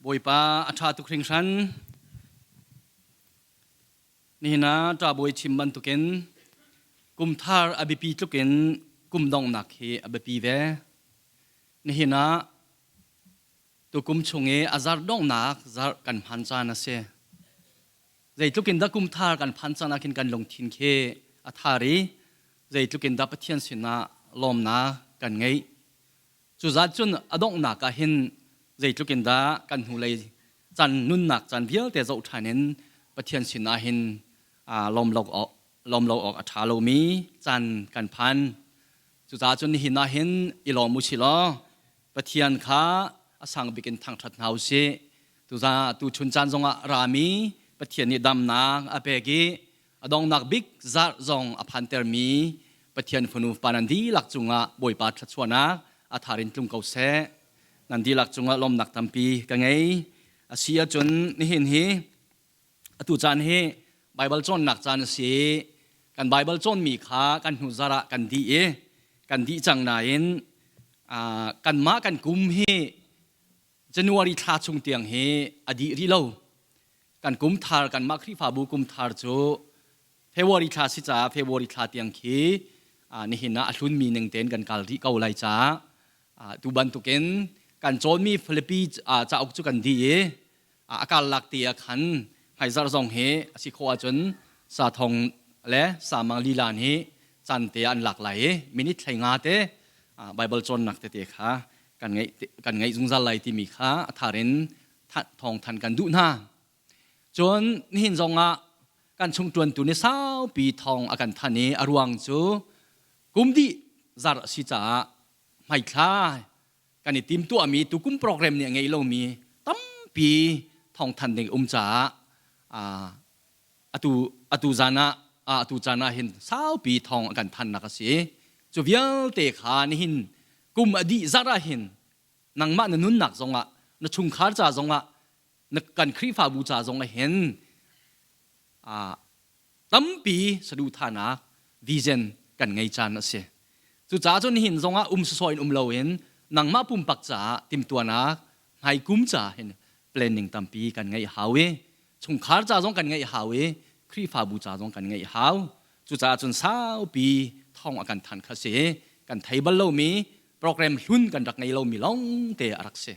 Bawipa a ṭha tuk hringhran. Nihin ah ṭabawi chim bantukin kum thar a biapi tlukin kum donghnak hi a biapi ve. Nihin ah tukum chung i a zarh donghnak zarh kan hman caan a si. Zeitluk in dah kum thar kan phan caan ah khin kan lungthin khi a thar i zeitluk in dah Pathian sinah lawmnak kan ngeih. Cuzat cun a donghnak ah hin zeitluk in dah kan hnulei caan nunnak caan vialte zoh ṭhan in Pathian sinah hin lawm lo awk lawm lo awk a ṭha lomi caan kan phan. Cucaah cun nihin ah hin i lawm u si law Pathian kha a sang bik in thangṭhat hna u sih. Tuza tuchun caan zongah rami Pathian nih damnak a pek i a donghnak bik zarh zong a phantermi Pathian fanu pa nan dihlak cungah Bawipa thluachuahnak a thar in tlung ko seh. Nan dihlak cungah lawmnak tampi ka ngei. A si ahcun nihin hi atu caan hi Baibal cawnnak caan a si. Kan Baibal cawnmi kha kan hnu zarh ah kan dih i kan dih cang nain kanmah kan kum hi January thla chung tiang hi a dih rih lo. Kan kum thar kanmah Khrihfabu kum thar cu February thla si caah February thla tiang khi nihin ah a hlunmi ning tein kan kal rih ko lai caah tu bantukin kan cawnmi Philippi cauk cu kan dih i a karlak te ah khan hmaizarh zong hi a si khawh ahcun sa thong le sa mang lilan hi caan te an lak lai i minute thlei nga te Bible cawnnak tete kha kan ngeih kan ngeih zungzal lai timi kha a thar in thawng than kan duh hna. Cun nihin zong ah kan chung ṭuantu nih saupi thawng a kan than i a ruang cu kum dih zarh a si caah hmaithla kan i timtuahmi tukum program nih a ngei lomi tampi thawngthan ding um caah atu atu zan ah atu caan ah hin saupi thawng a kan thannak a si. Cu vialte kha nihin kum a dih zarh ah hin nangmah na nunnak zongah na chungkhar ca zongah na kan Khrihfabu ca zongah hin tampi saduhthahnak vision kan ngei caan a si. Cucaah cun nihin zongah um sawsawh in um loin nangmah pumpak caah timhtuahnak hmaikum ca hin planning tampi kan ngeih hau i chungkhar ca zong kan ngeih hau i Khrihfabu ca zong kan ngeih hau. Cucaah cun saupi thawng a kan than kha si. Kan thei bal lomi program hlun kan rak ngei lomi lawng te a rak si.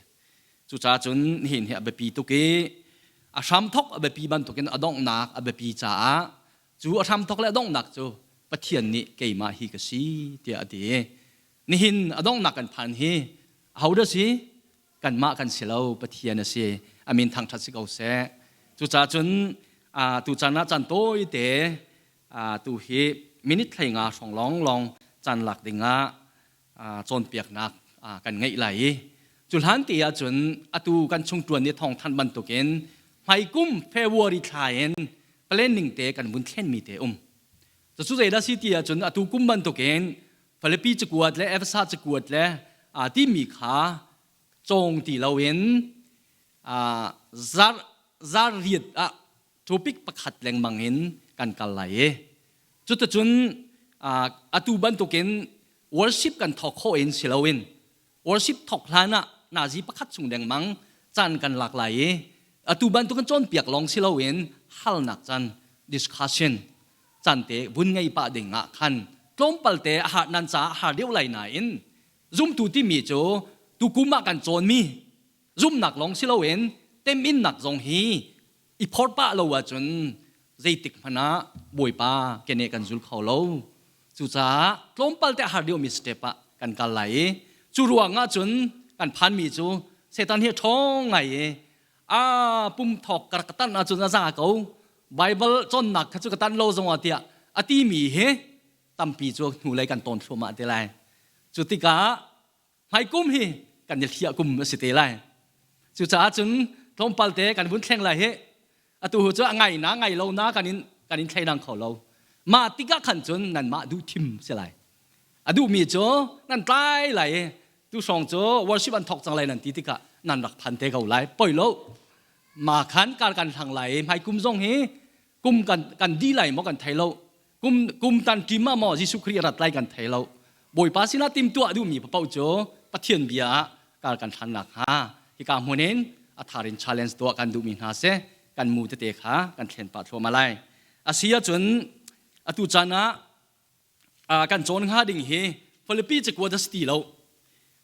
Cucaah cun nihin hi a biapi tuk i a hramthok a biapi bantukin a donghnak a biapi caah cu a hramthok le a donghnak cu Pathian nih keimah hi ka si tiah a ti. Nihin a donghnak kan phan hi ahodah si? Kanmah kan si lo, Pathian a si. A min thangṭhat si ko seh. Cucaah cun tu caan ah caan tawite tu hi minute hlei nga hrawng lawnglawng caan lak dingah cawnpiaknak kan ngeih lai i cu hlan te ahcun atu kan chungṭuan nih thawngthanh bantukin hmaikum February thla in planning te kan vun thlenmi te um. Cucu zeidah si ti ahcun atu kum bantukin Filipi cakuat le Efesa cakuat le timi kha cawng ti loin zar zar riat ah topic pakhat lengmang in kan kal lai i cuticun atu bantukin worship kan thawk khawh in si loin worship thawk hlan ah nazi pakhat chung dengmang caan kan lak lai i atu bantukin cawnpiak lawng si loin halnak caan discussion caan te vun ngei pah ding ah khan tlawmpal te a har nan caah har deuh lai nain zumtu timi cu tukum ah kan cawnmi zumnak lawng si loin teminnak zong hi i phorh pah lo ahcun zeitik hmanh ah Bawipa kene kan zul kho lo. Cucaah tlawmpal te a har deuhmi step ah kan kal lai i cu ruang ah cun kan phanmi cu Satan hi a ṭhawng ngai i a pum thawk ka rak tan ahcun a za ko Bible cawnnak kha cu ka tan lo zong ah tiah a timi hi tampi cu hnulei kan tawn thluahmah te lai. Cu tikah hmaikum hi kan i hliah kum a si te lai. Cucaah cun tlawmpal te kan vun thleng lai hi atu hu cu a ngai na ngai lo na kan in kan in thleidang kho lo. Mah tikah khan cun nanmah duh thim si lai. A duhmi cu nan tlai lai i tu hrawng cu worship an thawk cang lai nan ti tikah nan rak phan te ko lai. Poi lo. Ma khan kar kan hlang lai i hmaikum zong hi kum kan kan di lai maw kan thei lo. Kum kum tan ṭim ah maw Jesuh Khrih rat lai kan thei lo. Bawipa sinah timtuah duhmi paoh cu Pathian bia ah kar kan hlan nakhnga hika hmun in A thar in challenge tuah kan duhmi hna si. Kan mu tete kha kan thlen pah thluahmah lai. A si ahcun atu caan ah kan cawn hnga ding hi Philippi cakuat a si ti lo.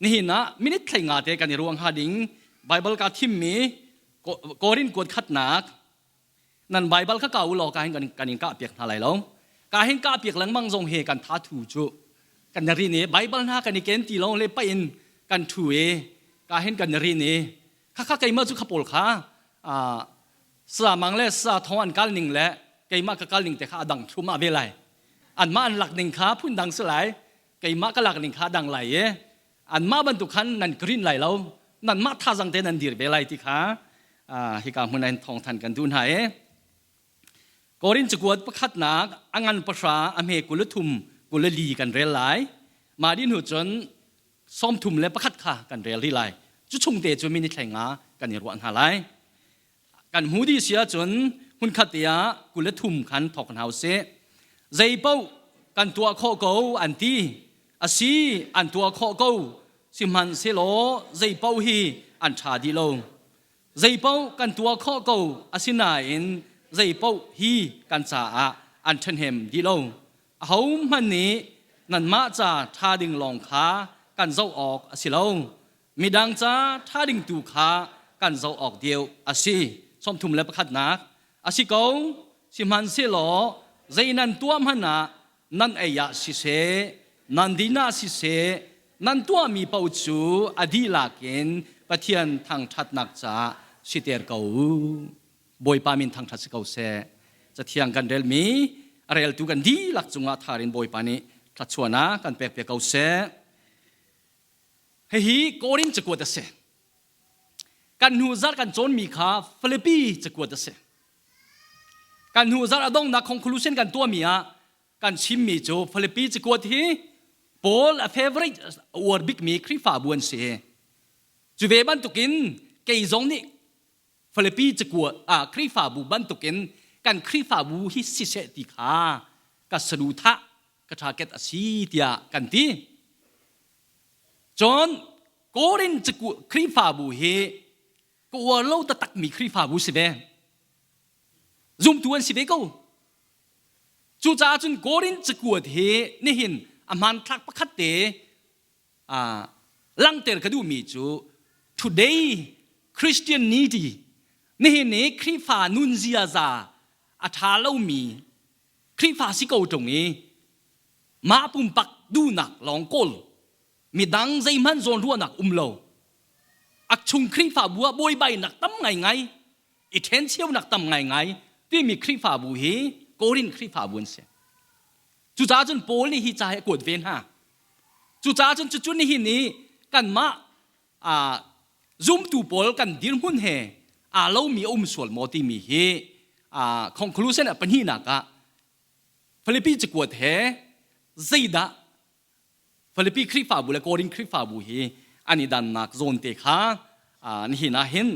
Nihin ah minute thlei nga te kan i ruah hnga ding Bible ka thimmi Korin kuat khatnak nan Bible kha ka u law ka hin kan in kah piak hna lai lo. Ka hin kah piak lengmang zong hi kan tha thu cu kan rin i Bible hna kan i ken ti lo le pa in kan thu i ka hin kan rin i khakha keimah cu kha pawl kha sa mang le sa thong an kal ning le keimah ka kal ning te kha a dang thum ah ve lai. Anmah an lak ning kha phun dang si lai, keimah ka lak ning kha a dang lai i anmah bantuk khan nan green lai lo, nanmah thazang te nan dir ve lai ti kha hika hmun ah thawngthan kan duh hna i Korin cakuat pakhatnak a ngan pahra a hme 23 24 kan rel lai. Mah dih hnu cun 31 kha kan rel rih lai. Cu chung te cu minute hlei nga kan i ruah hna lai. Kan hmu dih si ahcun hmunkhat te ah 23 khan thawk hna usih. Zei paoh kan tuah khawh ko an ti. Asi, an tuah khawh ko. Sihmanhsehlaw zei paoh hi an ṭha dih lo. Zei paoh kan tuah khawh ko asinain zei paoh hi kan caah an ṭhahnem dih lo. Ahohmanh nih nanmah ca ṭha ding lawng kha kan zoh awk a si lo. Midang ca ṭha ding tu kha kan zoh awk deuh a si. 31nak a si ko. Sihmanhsehlaw zei nan tuah hmanh ah nan ei ah siseh, nan din ah siseh, nan tuahmi paoh cu a dihlak in Pathian thangṭhatnak caah siter ko u. Bawipa min thangṭhat si ko seh. Cathiang kan relmi a reltu kan dihlak cungah thar in Bawipa nih thluachuahnak kan pek piak ko seh. Hihi Korin cakuat a si. Kan hnu zarh kan cawnmi kha Filipi cakuat a si. Kan hnu zarh a donghnak conclusion kan tuahmi ah kan chimmi cu Filipi cakuat hi Paul a favorite a uar bikmi Khrihfabu an si. Cu ve bantukin kei zong nih Filipi cakuat ah Khrihfabu bantukin kan Khrihfabu hi siseh ti kha ka saduhthah ka target a si tiah kan ti. Cun Korin caku Khrihfabu hi ka uar lo taktakmi Khrihfabu si ve. Zumtu an si ve ko. Cucaah cun Korin cakuat hi nihin a hmanthlak pakhat te langhter ka duhmi cu today Christianity nihin ni Khrihfa nun ziaza a ṭha lomi Khrihfa si ko ṭung i mah pumpak duhnak lawng kawl midang zeihmanh zawnruahnak um lo a chung Khrihfabu ah buaibainak tam ngaingai i ṭhencheunak tam ngaingai timi Khrihfabu hi Korin Khrihfabu an si. Cucaah cun Paul nih hi ca hi a kuat ve hna. Cucaah cun cucu nihin i kanmah zumtu pawl kan dirhmun he aa lomi a um sual maw timi hi conclusion a pahnihnak ah Philippi cakuat he zeidah Philippi Khrihfabu le Korin Khrihfabu hi an i dannak zawn te kha nihin ah hin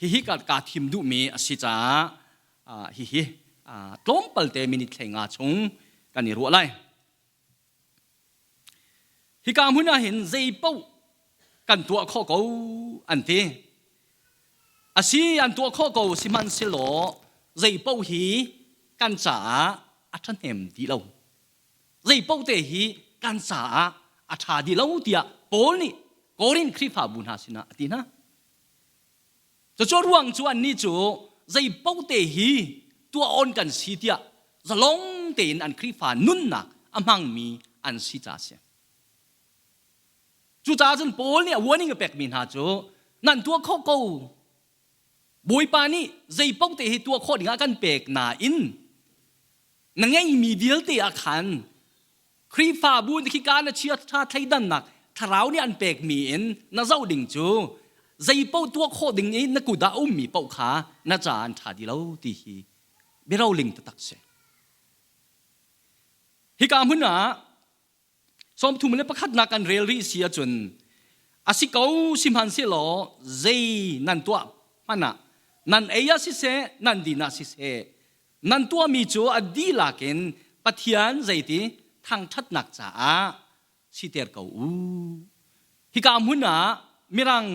hihi ka kaa thim duhmi a si caah hihi tlawmpal te minute hlei nga chung kan i ruah lai. Hika hmun ah hin zei paoh kan tuah khawh ko an ti. A si an tuah khawh ko sihmanhsehlaw zei paoh hi kan caah a ṭhahnem dih lo. Zei paoh te hi kan caah a ṭha dih lo tiah Paul nih Korin Khrihfabu hna sinah a ti hna. Cucu ruang cu annih cu zei paoh te hi tuah on kan si tiah zalong tein an Khrihfa nunnak a hmangmi an si ca a si. Cucaah cun Paul nih a warning a pekmi hna cu nan tuah khawh ko. Bawipa nih zei paoh te hi tuah khawh dingah kan pek nain na ngeihmi vialte ah khan Khrihfabu khika na chia ṭha thleidannak thlarau nih an pekmi in na zoh ding cu zei paoh tuah khawh ding i na kut ah a ummi paoh kha na caah an ṭha ti lo ti hi biaroling taktak si. Hika hmun ah 31nak kan rel rih si ahcun a si ko sihmanhsehlaw zei nan tuah hmanh ah nan ei ah siseh nan din ah siseh nan tuahmi cu a dihlak in Pathian zeiti thangṭhatnak caah siter ko u. Hika hmun ah Mirang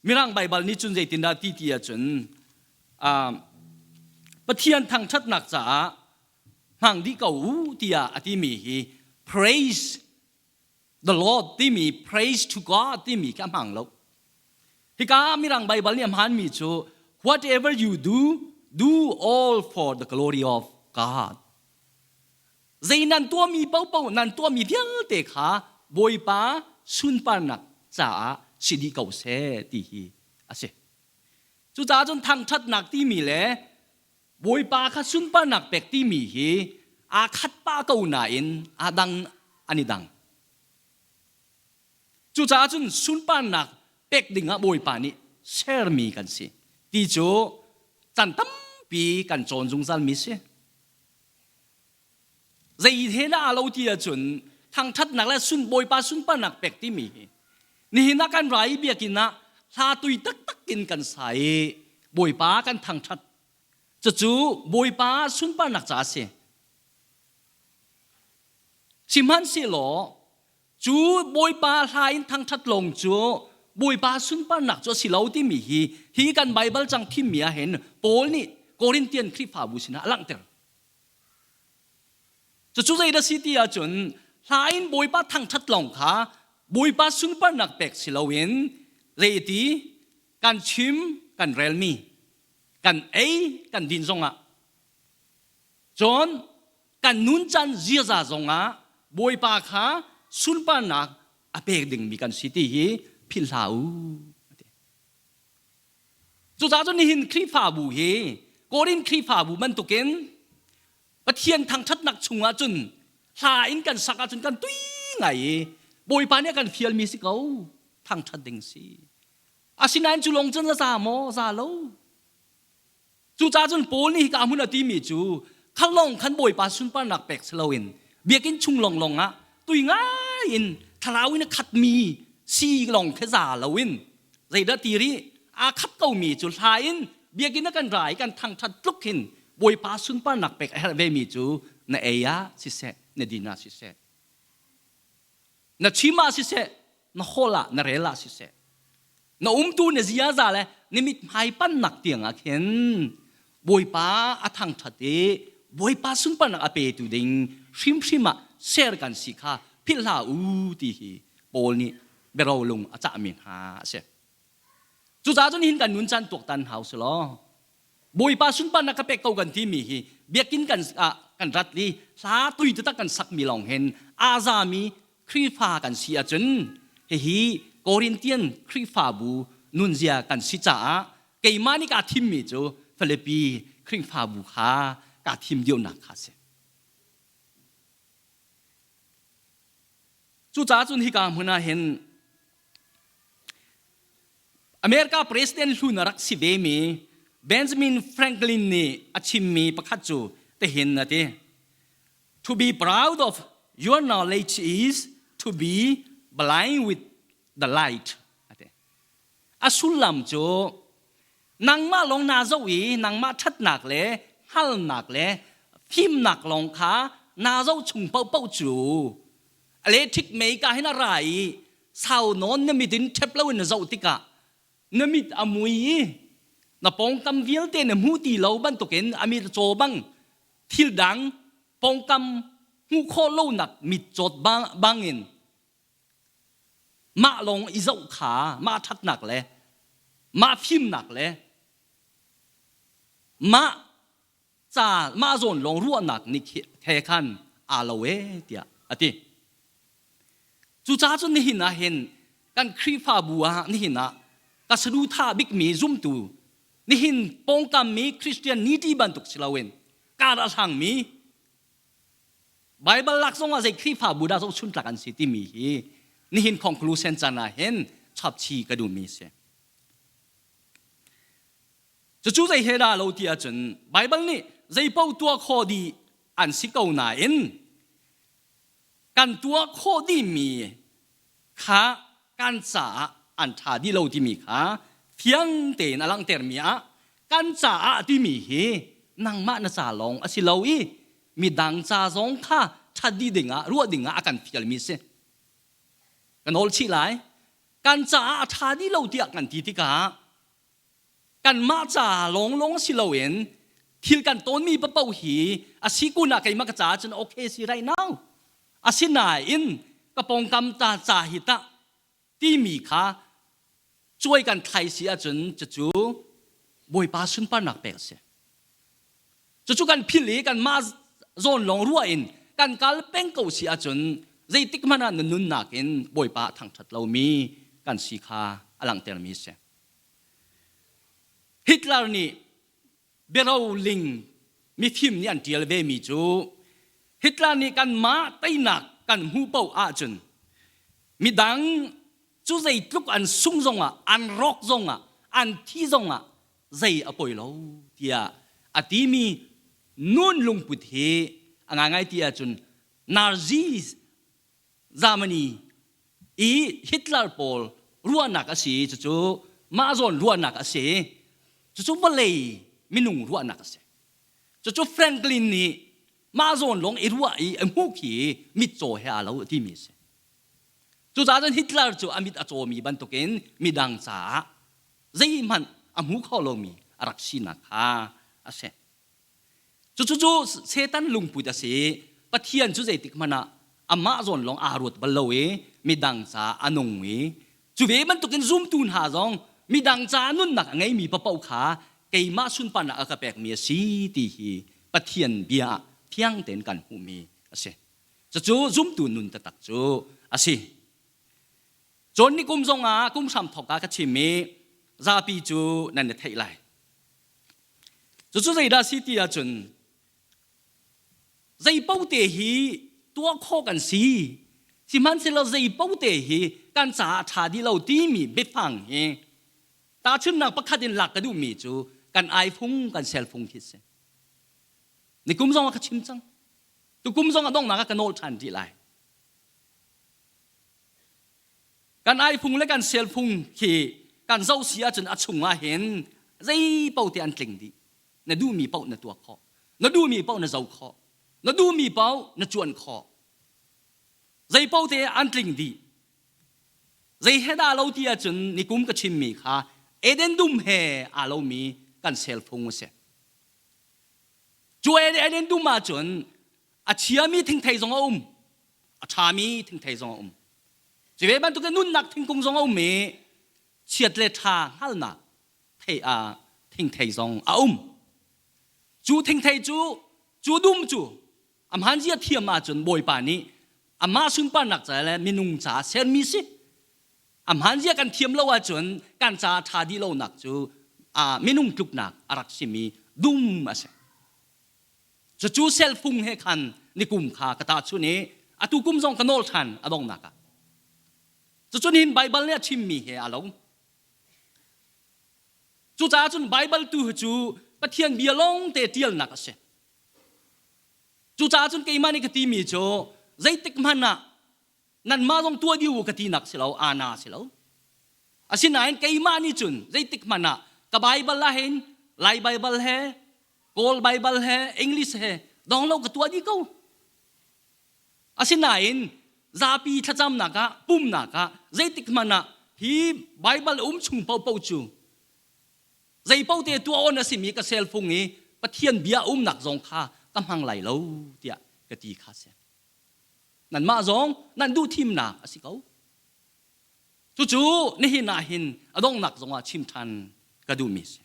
Mirang Baibal nih cun zeitindah ti ti ahcun Pathian thangṭhatnak caah hmang dih ko u tiah a timi hi praise the Lord timi praise to God timi khi a hmang lo. Hika Mirang Baibal nih a hmanmi cu whatever you do, do all for the glory of God. Zei nan tuahmi paohpaoh nan tuahmi vialte kha Bawipa sunparnak caah si dih ko seh ti hi a si. Cucaah cun thangṭhatnak timi le Bawipa kha sunparnak pek timi hi aa khat pah ko nain aa dang an i dang. Cucaah cun sunparnak pek dingah Bawipa nih sermi kan si ti cu can tampi kan cawn zungzalmi si. Zei he dah aa lo ti ahcun thangṭhatnak le sun Bawipa sunparnak pek timi hi nihin ah kan ra i biakinn ah hla tui taktak in kan sa i Bawipa kan thangṭhat. Cucu Bawipa sunparnak ca a si. Sihmanhsehlaw cu Bawipa hla in thangṭhat lawng cu Bawipa sunparnak cu a si lo timi hi hi kan Baibal cang thimmi ah hin Paul nih Korintian Khrihfabu sinah a langhter. Cucu zei dah si ti ahcun hla in Bawipa thangṭhat lawng kha Bawipa sunparnak pek si loin zeiti kan chim kan relmi kan ei kan din zongah cun kan nuncan ziaza zongah Bawipa kha sunparnak a pek dingmi kan si ti hi philh hlah u. Cucaah cun nihin Khrihfabu hi Korin Khrihfabu bantukin Pathian thangṭhatnak chungah cun hla in kan sak ahcun kan tui ngai i Bawipa nih a kan fialmi si ko thangṭhat ding si. Asinain cu lawng cun a za maw? Za lo. Cucaah cun Paul nih hika hmun a timi cu kha lawng khan Bawipa sunparnak pek si loin biakinn chung lawnglawng ah tui ngai in thlarau in a khatmi si lawng khi za loin zeidah ti rih aa khat komi cu hla in biakinn a kan ra i kan thangṭhat tluk hin Bawipa sunparnak pek a herh vemi cu na ei ah siseh na din ah siseh na chim ah siseh na hawl ah na rel ah siseh na umtu na ziaza le na mithmai pannak tiang ah khin Bawipa a thangṭhat i Bawipa sunparnak a petu ding hrimhrim ah ser kan si kha philh hlah u ti hi Paul nih biarolung a cahmi hna a si. Cucaah cun hin kan nun caan tuaktan hau si law Bawipa sunparnak ka pek ko kan timi hi biakinn kan ah kan rat i hla tui taktak kan sakmi lawng hin aa zami Khrihfa kan si ahcun hihi Korintian Khrihfabu nunzia kan si caah keimah nih kaa thimmi cu Filipi Khrihfabu kha kaa thim deuhnak kha a si. Cucaah cun hika hmun ah hin America president hlun a rak si vemi Benjamin Franklin nih a chimmi pakhat cu tihin a ti. To be proud of your knowledge is to be blind with the light. A ti. A sullam cu nangmah lawng naa zoh i nangmah ṭhatnak le hngalnak le fimnak lawng kha naa zoh chung paohpaoh cu electric mei ka hin a ra i sau nawn na mit in ṭhep loin na zoh tikah na mit a mui i na pawngkam vialte na hmu ti lo bantukin a mit a caw bang thil dang pawngkam hmuh khawh lonak mit cawt bangin Mah lawng i zoh kha mah ṭhatnak le mah fimnak le mah ca mah zawn lawng ruahnak nih he khan aa lo ee tiah a ti. Cucaah cun nihin ah hin kan Khrihfabu ah nihin ah ka saduhthah bikmi zumtu nihin pawngkammi Christian niti bantuk si loin kar a hlangmi Baibal lak zongah zei Khrihfabu dah zohchun tlak an si timi hi nihin conclusion can ah hin chapchi ka duhmi si. Cucu zei he dah lo ti ahcun Baibal nih zei paoh tuah khawh dih an si ko nain kan tuah khawh dihmi kha kan caah an ṭha dih lo timi kha fiang tein a langhtermi ah kan caah timi hi nangmah na ca lawng a si lo i midang ca zong kha ṭhat dih dingah ruah dingah a kan fialmi si. Ka nawl chih lai. Kan caah a ṭha dih lo tiah kan ti tikah kanmah ca lawnglawng si loin thil kan tawnmi paoh hi a si kun ah keimah ka caah cun okay si right now. Asinain ka pawngkam ta ca hi tah timi kha cuai kan thlai si ahcun cucu Bawipa sunparnak pek a si. Cucu kan philh i kanmah zawn lawng ruah in kan kal peng ko si ahcun zeitik hmanh ah na nunnak in Bawipa a thangṭhat lomi kan si kha a langhtermi a si. Hitler nih biaroling mifim nih an ṭial vemi cu Hitler nih kanmah teinak kan hmuh paoh ahcun midang cu zeitluk an sung zongah an rawk zongah an thi zongah zei a poi lo tiah a timi nun lungput hi a ngaingai ti ahcun Nazi Germany i Hitler pawl ruahnak a si cucu mah zawn ruahnak a si cucu vawlei minung ruahnak a si cucu Franklin nih mah zawn lawng i ruah i a hmuh khi mitcaw he aa lo a timi a si Cucaah cun Hitler cu a mit a cawmi bantukin midang caah zeihmanh a hmu kho lomi a rak sinak kha a si. Cucu cu Satan lungput a si i Pathian cu zeitik hmanh ah amah zawn lawng aa ruat bal lo i midang caah a nung i cu ve bantukin zumtu hna zong midang caah nunnak a ngeimi paoh kha keimah sunparnak a ka pekmi a si ti hi Pathian bia ah fiang tein kan hmuhmi a si. Cucu zumtu nun taktak cu a si. Cawn ni kum zong ah kum hram thawk ah ka chim i zapi cu nan i theih lai. Cucu zeidah si ti ahcun zei paoh te hi tuah khawh kan si. Sihmanhsehlaw zei paoh te hi kan caah a ṭha dih lo timi biafang hi tahchunhnak pakhat in lak ka duhmi cu kan iPhone kan cell phone khi a si. Nikum zong ah ka chim cang. Tukum zong a donghnak ah ka nawl ṭhan rih lai. Kan iPhone le kan cell phone khi kan zoh si ahcun a chung ah hin zei paoh te an tling dih. Na duhmi paoh na tuah khawh. Na duhmi paoh na zoh khawh. Na duhmi paoh na cuan khawh. Zei paoh te an tling dih. Zei he dah lo ti ahcun nikum ka chimmi kha Eden dum he aa lomi kan cell phone a si. Cu Eden dum ahcun a chiami thingthei zong a um, a ṭhami thingthei zong a um. Cu ve bantukin nunnak thingkung zong a um i chiat le ṭha hngalhnak thei ah thingthei zong a um. Cu thingthei cu cu dum cu a hmanzia thiam ahcun Bawipa nih amah sunparnak ca le minung caah sermi si. A hmanzia kan thiam lo ahcun kan caah ṭha dih lonak cu minung tluknak a rak simi dum a si. Cucu selfung he khan nikum kha ka tahchun i atu kum zong ka nawl ṭhan a donghnak ah. Cucu nihin Baibal nih a chimmi he aa lo. Cucaah cun Baibal tu hi cu Pathian bia lawng te ṭialnak a si. Cucaah cun keimah nih ka timi cu zeitik hmanh ah nanmah zong tuah dih u ka tinak si lo ana si lo asinain keimah nih cun zeitik hmanh ah ka Baibal ah hin Lai Baibal he Kawl Baibal he English he dong lo ka tuah dih ko asinain zapi thlacamnak ah pumnak ah zeitik hmanh ah hi Baibal um chung paohpaoh cu zei paoh te tuah on a simi ka cell phone i Pathian bia umnak zong kha ka hmang lai lo tiah ka ti kha si Nanmah zong nan duh thimnak a si ko. Cucu nihin ah hin a donghnak zongah chim ṭhan ka duhmi a si.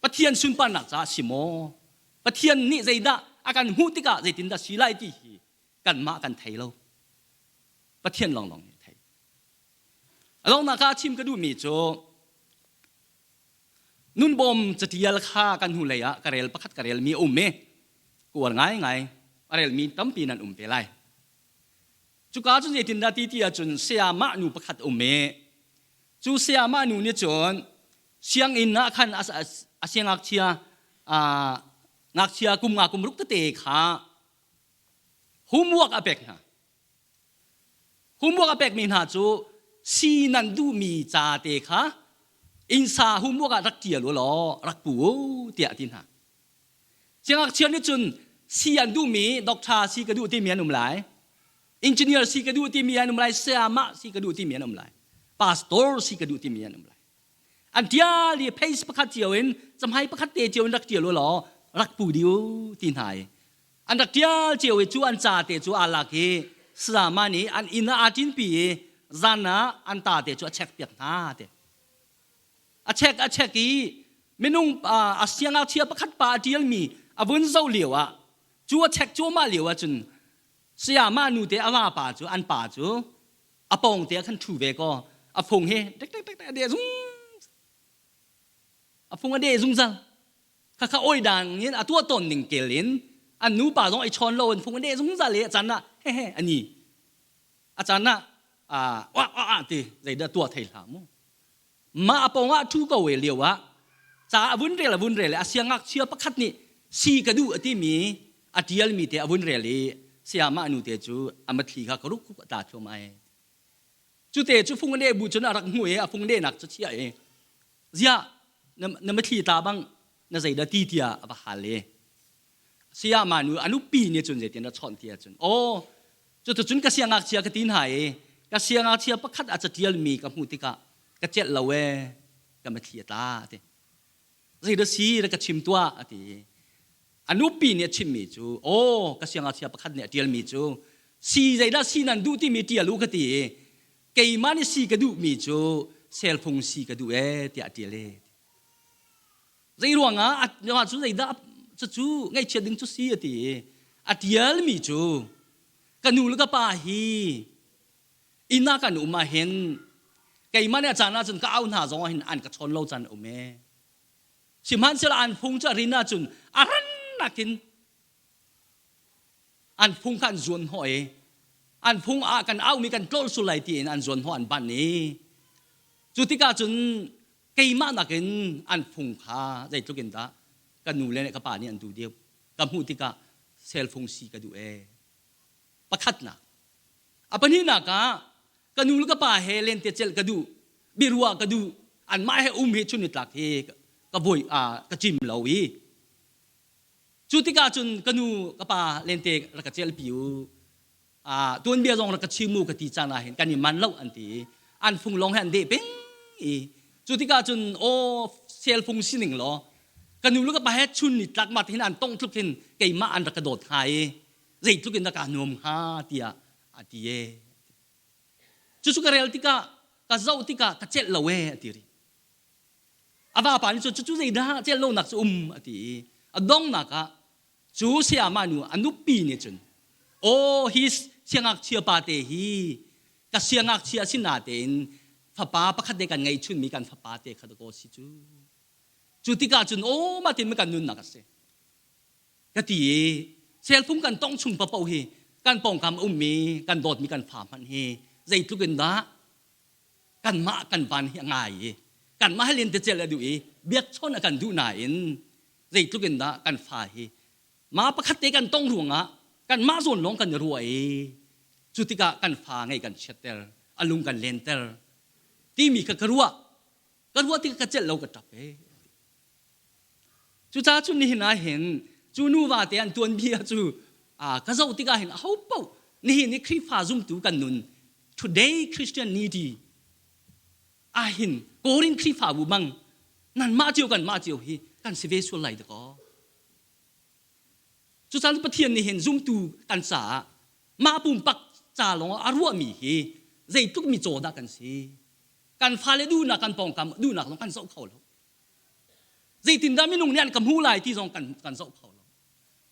Pathian sunparnak caah si maw? Pathian nih zeidah a kan hmuh tikah zeitindah si lai ti hi kanmah kan thei lo. Pathian lawnglawng nih a thei. A donghnak ah chim ka duhmi cu Nunbawm catial kha kan hnulei ah ka rel pakhat ka relmi a um i ka uar ngaingai a relmi tampi nan um te lai. Cuka cun zeitindah ti ti ahcun sayamah nu pakhat a um i cu sayamah nu nih cun sianginn ah khan a siangngakchia ngakchia kum nga kum ruk tete kha homework a pek hna. Homework a pekmi hna cu si nan duhmi ca te kha innsa homework ah rak ṭial u law rak pu u tiah a ti hna. Siangngakchia nih cun si an duhmi doctor si ka duh timi an um lai. Engineer si ka duh timi an um lai, sayamah si ka duh timi an um lai, pastor si ka duh timi an um lai. An tial i page pakhat cio in camhai pakhat te cio in rak tial u law rak pu diu ti hna i an rak tial cio i cu an ca te cu aa lak i sayama nih an inn ah aa ṭinpi i zan ah an ta te cu a check piak hna te. A check a check i minung a siangngakchia pakhat pa a ṭialmi a vun zoh lio ah cu a check cuahmah lio ah cun sayama nu te a vapa cu an pa cu a pawng te ah khan ṭhu ve kaw a fung hi tek tek tek a deh zung a fung a deh zungzal khakha oi dang in a tuah tawn ning kel in an nu pa zong ai chawn lo an fung a deh zungzal i a caan ah he he ani a caan ah wah wah wah ti zeidah tuah thei hlah mu Mah a pawngah ṭhu ko e lio ah ca a vun rel a vun rel i a siangngakchia pakhat nih si ka duh a timi a ṭialmi te a vun rel i sayamah nu te cu a mathli kha ka ruk a tla thluahmah ai. Cute cu fung a leh bu cun a rak hmuh i a fung lehnak cu chiah i ziah na mathli tla bang na zeidah ti tiah a va hal i sayamah nu a nupi nih cun zeitin a chawnh ti ahcun aw cuticun ka siangngakchia ka ti hna i ka siangngakchia pakhat a catialmi ka hmuh tikah ka celh lo ee ka mitthli a tla a ti zeidah si na ka chim tuah a ti a nupi nih a chimmi cu aw ka siangngakchia pakhat nih a ṭialmi cu si zeidah si nan duh timi ṭial u ka ti i keimah nih si ka duhmi cu selfung si ka duh ee tiah a ṭial ee Zei ruangah a cu zeidah cucu ngaihchiat ding cu si a ti i a tialmi cu ka nu le ka pa hi inn ah kan um ahhin keimah nih a caan ahcun ka au hna zong ahhin an ka chawn lo caan a um ee. Sihmanhsehlaw an phung cu a rin ahcun a rannak in an phung kha an zuan hnawh i an phung ah kan aumi kan tlolh sul lai tiin an zuan hnawh an banh i cu tikah cun keimah nakin an phung kha zeitluk in dah ka nu le ka pa nih an duh deuh ka hmuh tikah selfung si ka duh ee pakhatnak a pahnihnak ah ka nu le ka pa he lente celh ka duh biaruah ka duh anmah he um hi chun nitlak hi ka voi ka cim lo i Cu tikah cun ka nu ka pa lente rak ka celpi u tuanbia zong rak ka chim u ka ti caan ah hin kan i man lo an ti i an fung lawng he an deh peng i cu tikah cun aw sel fung sining law ka nu le ka pa he chun ni tlak ma hin an tong tluk hin keimah an rak ka dawt hnga i zeitluk in dah kaa nuam hnga tiah a ti e cucu ka rel tikah ka zoh tikah ka celh lo e a ti rih A vapa nih cun cucu zeidah celh lonak cu um a ti i a donghnak ah cu sayamah nu a nupi nih cun aw hi siangngakchia pa te hi ka siangngakchia a si natein fapa pakhat te kan ngeihchunmi kan fapa te kha dakaw si cu cu tikah cun aw mah tin kan nunnak a si ka ti i selfung kan tong chung papoh hi kan pawngkam ummi kan dawtmi kan fa hmanh hi zeitluk in dah kanmah kan van hi a ngai i kanmah he lentecelh a duh i biakchawn a kan duh nain zeitluk in dah kan fa hi ma pakhat te kan tong ruangah kanmah zawn lawng kan i ruah i cu tikah kan fa ngei kan chiatter a lung kan lenter timi kha ka ruah ka ruah tikah ka celh lo ka ṭap e Cucaah cun nihin ah hin cu nuva te an tuanbia cu ka zoh tikah hin aho paoh nihin i Khrihfa zumtu kan nun today Christianity ahhin Korin Khrihfabu bang nanmah cio kanmah cio hi kan si ve sual lai dakaw. Cucaah Pathian nih hin zumtu kan caah mah pumpak ca lawng a ruahmi hi zeitluk mi caw dah kan si. Kan fale duhnak kan pawngkam duhnak zong kan zoh kho lo. Zeitindah minung nih an ka hmuh lai ti zong kan, kan zoh kho lo.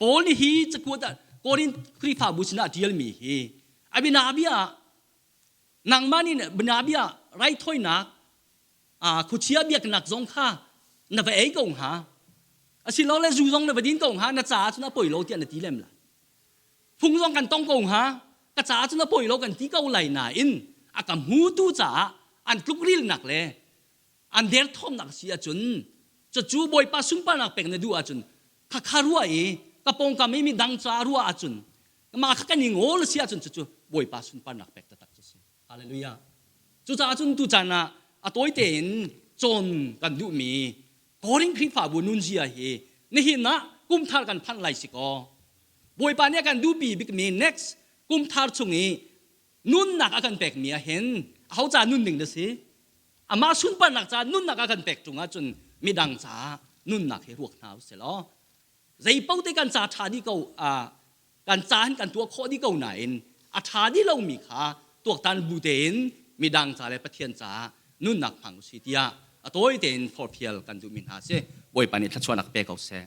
Paul nih hi cakuat ah Korin Khrihfabu sinah a ṭialmi hi a bianabia ah nangmah nih bianabia raithawinak khuachia biaknak zong kha na va ei ko hnga asilole zu zong na va din ko hnga na caah cun a poi lo tiah na ti lem lai phung zong kan tong ko hnga ka caah cun a poi lo kan ti ko lai nain a ka hmutu caah an tlukrilnak le an derthawmnak si ahcun cucu Bawipa sunparnak pek na duh ahcun khakha ruah i ka pawngkam i midang ca ruah ahcun mah kha kan i ngawl si ahcun cucu Bawipa sunparnak pek taktak cu si hallelujah cucaah cun tu caan ah a tawi tein cawn kan duhmi Korin Khrihfabu nunzia hi nihin ah kumthar kan phanh lai si kaw Bawipa nih a kan duhpi bikmi next. Kum thar chung i nunnak a kan pekmi ah hin aho ca nun ding na si? Amah sunparnak ca nunnak a kan pek ṭung ahcun midang ca nunnak hi ruak hna usih law zei paoh te kan ca ṭha dih ko kan ca hin kan tuah khawh dih ko nain a ṭha dih lomi kha tuaktan bu tein midang ca le Pathian caah nunnak hmang usih tiah a tawi tein forhfial kan duhmi hna si. Bawipa nih thluachuahnak pe ko seh.